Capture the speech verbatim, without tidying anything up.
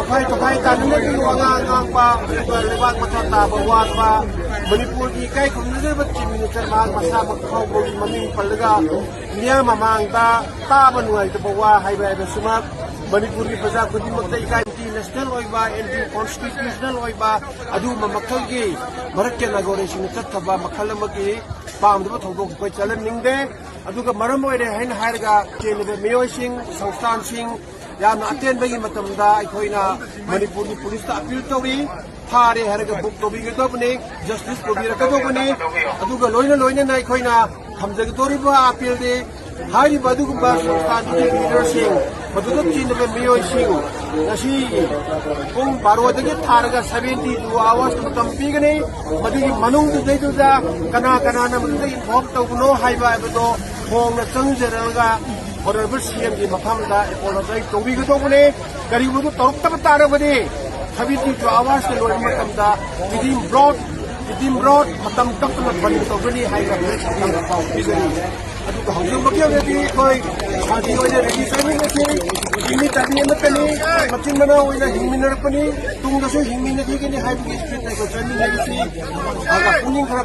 ꯇꯣꯈꯥꯏ ꯇꯣꯈꯥꯏ ꯇꯥꯅꯤꯡꯕꯒꯤ ꯋꯥꯉꯥꯡ ꯉꯥꯡꯕ, ꯑꯗꯨꯒ ꯂꯩꯕꯥꯛ ꯃꯈꯥ ꯇꯥꯕ ꯋꯥꯠꯄ, ꯃꯅꯤꯄꯨꯔꯒꯤ ꯏꯀꯥꯏ ꯈꯨꯝꯅꯖꯔꯕ Chief Minister ꯃꯍꯥꯛ ꯃꯁꯥꯃꯛ ꯐꯥꯎꯕꯒꯤ ꯃꯃꯤꯡ ꯄꯜꯂꯒ ꯃꯤꯌꯥꯝ ꯃꯃꯥꯡꯗ ꯇꯥꯕ ꯅꯨꯡꯉꯥꯏꯇꯕ ꯋꯥ ꯍꯥꯏꯕ ꯍꯥꯏꯕꯁꯤꯃꯛ ꯃꯅꯤꯄꯨꯔꯒꯤ ꯄ꯭ꯔꯖꯥ ꯈꯨꯗꯤꯡꯃꯛꯇ ꯏꯀꯥꯏ꯫ ꯑꯦꯟꯇꯤ ꯅꯦꯁꯅꯦꯜ ꯑꯣꯏꯕ, ꯑꯦꯟꯇꯤ ꯀꯣꯟꯁꯇꯤꯇ꯭ꯌꯨꯁꯅꯦꯜ ꯑꯣꯏꯕ ꯑꯗꯨꯒꯨꯝꯕ ꯃꯈꯜꯒꯤ ꯚꯥꯔꯠꯀꯤ ꯅꯥꯒꯣꯔꯤꯛꯁꯤꯡꯅ ꯆꯠꯊꯕ ꯃꯈꯜ ꯑꯃꯒꯤ ꯄꯥꯝꯗꯕ ꯊꯧꯗꯣꯛ ꯑꯩꯈꯣꯏ ꯆꯠꯍꯟꯅꯤꯡꯗꯦ꯫ ꯑꯗꯨꯒ ꯃꯔꯝ ꯑꯣꯏꯔꯦ ꯍꯥꯏꯅ ꯍꯥꯏꯔꯒ ꯆꯦꯜꯂꯤꯕ ꯃꯤꯑꯣꯏꯁꯤꯡ, ꯁꯪꯁꯊꯥꯟꯁꯤꯡ, ꯌꯥꯝꯅ ꯑꯇꯦꯟꯕꯒꯤ ꯃꯇꯝꯗ ꯑꯩꯈꯣꯏꯅ ꯃꯅꯤꯄꯨꯔꯒꯤ ꯄꯨꯂꯤꯁꯇ ꯑꯄꯤꯜ ꯇꯧꯔꯤ꯫ ꯐꯥꯔꯦ ꯍꯥꯏꯔꯒ ꯕꯨꯛ ꯇꯧꯕꯤꯒꯗꯧꯕꯅꯤ, ꯖꯁꯇꯤꯁ ꯇꯧꯕꯤꯔꯛꯀꯗꯧꯕꯅꯤ꯫ ꯑꯗꯨꯒ ꯂꯣꯏꯅ ꯂꯣꯏꯅꯅ ꯑꯩꯈꯣꯏꯅ ꯊꯝꯖꯒꯗꯧꯔꯤꯕ ꯑꯄꯤꯜꯗꯤ, ꯍꯥꯏꯔꯤꯕ ꯑꯗꯨꯒꯨꯝꯕ ꯁꯪꯁꯊꯥꯟꯗꯨꯒꯤ ꯂꯤꯗꯔꯁꯤꯡ, ꯃꯗꯨꯗ ꯆꯤꯟꯅꯕ ꯃꯤꯑꯣꯏꯁꯤꯡ ꯉꯁꯤ ꯄꯨꯡ ꯕꯥꯔꯣꯗꯒꯤ ꯊꯥꯔꯒ seventy two hours ꯃꯇꯝ ꯄꯤꯒꯅꯤ꯫ ꯃꯗꯨꯒꯤ ꯃꯅꯨꯡꯗꯨꯗꯩꯗꯨꯗ ꯀꯅꯥ ꯀꯅꯥꯅ ꯃꯗꯨꯗ ꯏꯟꯚꯣꯜꯕ ꯇꯧꯕꯅꯣ ꯍꯥꯏꯕ ꯍꯥꯏꯕꯗꯣ ꯐꯣꯡꯅ ꯆꯪꯖꯔꯒ Honourable ꯁꯤ ꯑꯦꯝꯒꯤ ꯃꯐꯝꯗ ꯑꯦꯄꯣꯂꯣꯖꯥꯏꯁ ꯇꯧꯕꯤꯒꯗꯧꯕꯅꯤ꯫ ꯀꯔꯤꯒꯨꯝꯕ ꯇꯧꯔꯛꯇꯕ ꯇꯥꯔꯕꯗꯤ seventy two hours ꯂꯣꯏꯕ ꯃꯇꯝꯗ within broad, within broad ꯃꯇꯝ ꯀꯛꯇꯅ ꯕꯟ ꯇꯧꯒꯅꯤ ꯍꯥꯏꯅ ꯄꯥꯎ ꯄꯤꯖꯔꯤ꯫ ꯑꯗꯨꯒ ꯍꯧꯖꯤꯛꯃꯛꯀꯤ ꯑꯣꯏꯅꯗꯤ ꯑꯩꯈꯣꯏ ꯁꯥꯟꯇꯤ ꯑꯣꯏꯅ ꯔꯦꯂꯤ ꯆꯠꯃꯤꯟꯅꯁꯤ꯫ ꯃꯤꯑꯣꯏ ꯇꯥꯕꯤ ꯑꯃꯠꯇꯅꯤ, ꯃꯆꯤꯟ ꯃꯅꯥꯎ ꯑꯣꯏꯅ ꯍꯤꯡꯃꯤꯟꯅꯔꯛꯄꯅꯤ, ꯇꯨꯡꯗꯁꯨ ꯍꯤꯡꯃꯤꯟꯅꯈꯤꯒꯅꯤ ꯍꯥꯏꯕꯒꯤ ꯁ꯭ꯄꯤꯔꯤꯠꯇ ꯑꯩꯈꯣꯏ ꯆꯠꯃꯤꯟꯅꯔꯤꯁꯤ꯫ ꯑꯗꯨꯒ ꯄꯨꯛꯅꯤꯡ ꯈꯔ